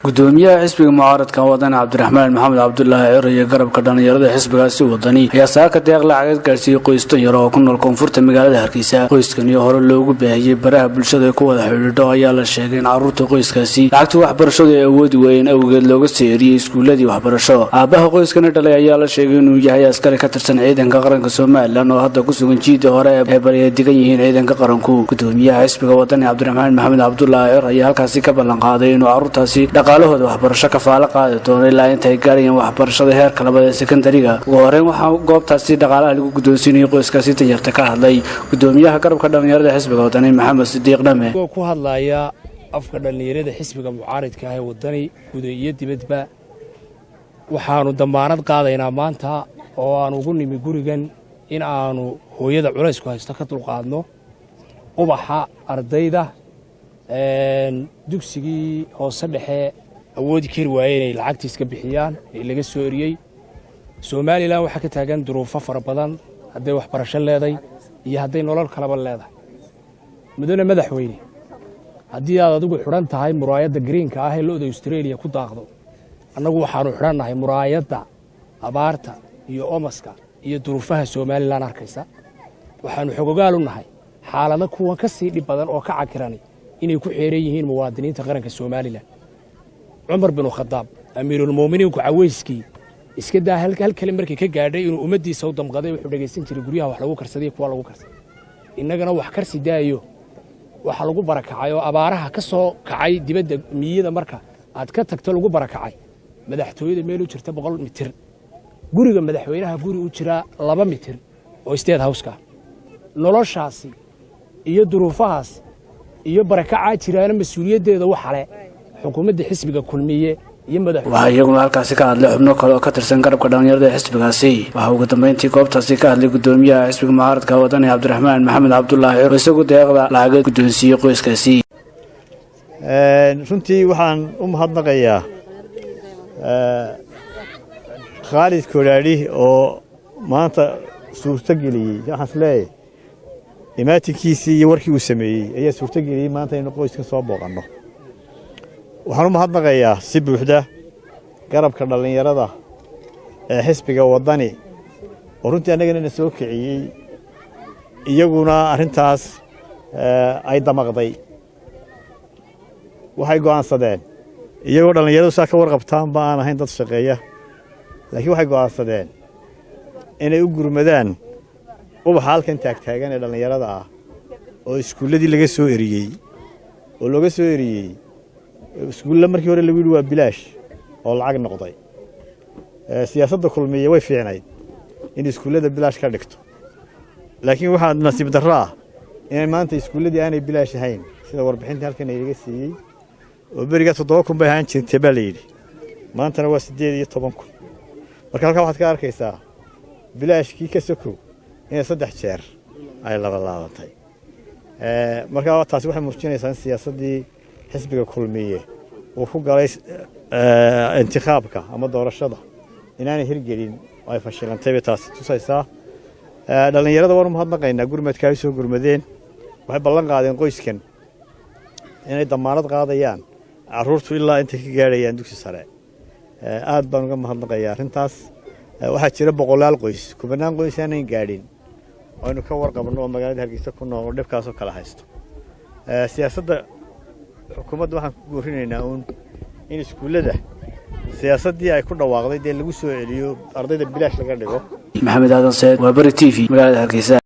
Gudoomiyaha xisbiga mucaaradka Wadani, Cabdiraxmaan Maxamed Cabdulaahi Ciro, iyo garabka dhallinyarada xisbigaasi Wadani ayaa saaka deeq lacageed gaarsiiyey qoys danyar oo ku nool koonfurta magaalada Hargeysa. Qoyskan iyo hore loogu baahiyey baraha bulshada ay ku wada xidhiidho ayaa la sheegay in carruurta qoyskaasi lacagta waxbarashadu ay awoodi waayeen awgeed looga seeriyey iskuuladii waxbarasho. Aabaha qoyskani dhalay ayaa la sheegay inuu yahay askari ka tirsan ciidanka qaranka Somaliland oo hadda ku sugan jiida hore ee bari ay degan yihiin ciidanka qaranku. Gudoomiyaha xisbiga Wadani, Cabdiraxmaan Maxamed Cabdulaahi Ciro, ayaa halkaasi ka ballanqaaday inuu carruurtaasi dhaqaalahooda waxbarasho kafaalo qaadi doono ilaa intay gaarayaan waxbarashada heerka labaad ee sekondariga. Ugu horeyn waxaa goobtaasi dhaqaalaha lagu guddoonsiinayay qoyskaasi danyarta ka hadlay gudoomiyaha garabka dhallinyarada xisbiga Wadani, Maxamed Sidiiq Dhame. Ku hadlaya afka dhallinyarada xisbiga mucaaridka ah ee Wadani, guda iyo dibadba, waxaannu damaanad qaadaynaa maanta oo aan ugu nimi gurigan in aanu hooyada culaysku haysto ka dulqaadno ubaxa ardayda dugsigii hoose dhexe awoodi kari waaye inay lacagtii iska bixiyaan ee laga soo eriyey. Somaliland waxaa ka taagan duruufo fara badan, hadday waxbarasho leeday iyo hadday nolol kaleba leedahay. Mudane madaxweyne, haddii aad adigu xidhan tahay muraayadda greenka ah ee lo'da Australia ku daaqdo, annagu waxaannu xidhannahay muraayadda abaarta iyo omaska iyo duruufaha Somaliland arkaysa. Waxaannu xogogaal u nahay xaalado kuwan ka sii dhib badan oo ka cakirani inay ku xeeran yihiin muwaadiniinta qaranka Somaliland. Cumar binu Khadaab, amiirulmu'miniinku, caweyskii iska daa hal kale markay ka gaadhay inuu ummaddiisa u damqaday, wuxuu dhegaysan jiray guryaha wax lagu karsaday kuwa lagu karsaday. Innagana wax karsi daayo, waxaa lagu barakacay oo abaaraha ka soo kacay dibadda miyada marka aad ka tagto lagu barakacay madaxtooyada meel u jirta 100 mitir, guriga madaxweynaha guri u jira 2 mitir oo State Houseka. Noloshaasi iyo duruufahaas iyo barakacaa jiraana mas-uuliyaddeeda waxa le xukuumadda xisbiga Kulmiye iyo madax. Waxaa iyaguna halkaasi ka hadlay xubno kale oo ka tirsan garabka dhallinyarada ee xisbigaasi. Waxaa ugu dambeyntii goobtaasi ka hadlay gudoomiyaha xisbiga mucaaradka Wadani, Cabdiraxmaan Maxamed Cabdulaahi Ciro, isagu deeqda lacageed guddoonsiiyey qoyskaasi. Runtii waxaan u mahadnaqayaa Khaalid Koraadhi oo maanta suurto geliyey. Waxaan is leeyahay imaatinkiisii iyo warkii uu sameeyey ayaa suurto geliyey maanta inuu qoyskan soo booqanno. Waxaan u mahadnaqayaa si buuxda garabka dhallinyarada ee xisbiga Waddani oo runtii annagana na soo kiciyey, iyaguna arrintaas ay damaqday. Waxay go'aansadeen, iyagoo dhallinyaradu saa ka warqabtaanba aan ahayn dad shaqeeya, laakiin waxay go'aansadeen inay u gurmadaan ubaxa halkan taagtaagan ee dhallinyarada ah oo iskuulladii laga soo eriyey, oo looga soo eriyey iskuulla markii hore lagu yidhi waa bilaash oo lacag noqday. Siyaasadda Kulmiye way fiicnayd in iskuullada bilaash ka dhigto, laakiin waxaa nasiib darro ah inay maanta iskuulladii aanay bilaash ahayn, sida warbixintii halkan aynaga siiyey, oo berigaa 7,000 bay ahaan jirtay baa la yidhi, maantana waa 18,000. Marka halkaa waxaad ka arkaysaa bilaashkii ka sokow inay 3 jeer ay labalaabantay. Markaa taasi waxay muujinaysaa in siyaasaddii xisbiga Kulmiye uu ku galay intikhaabka ama doorashada inaanay hirgelin oo ay fashilantay bay taasi tusaysaa. Dhallinyarada waan u mahadnaqaynaa gurmadka ay soo gurmadeen. Waxay ballan qaadeen qoyskan inay damaanad qaadayaan carruurtu ilaa intay ka gaadhayaan dugsi sare. Aad baan uga mahadnaqayaa arrintaas. Waxaa jira boqolaal qoys, kubanaan qoys aanan gaadhin oo aynu ka warqabno oo magaalada Hargeysa ku nool oo dhibkaasoo kala haysto. Siyaasadda xukuumadda waxaan ku goorinaynaa uun in iskuullada siyaasaddii ay ku dhawaaqday dee lagu soo celiyo, ardayda bilaash laga dhigo. Maxamed Aadan Seed, waa Beri TV, magaalada Hargeysa.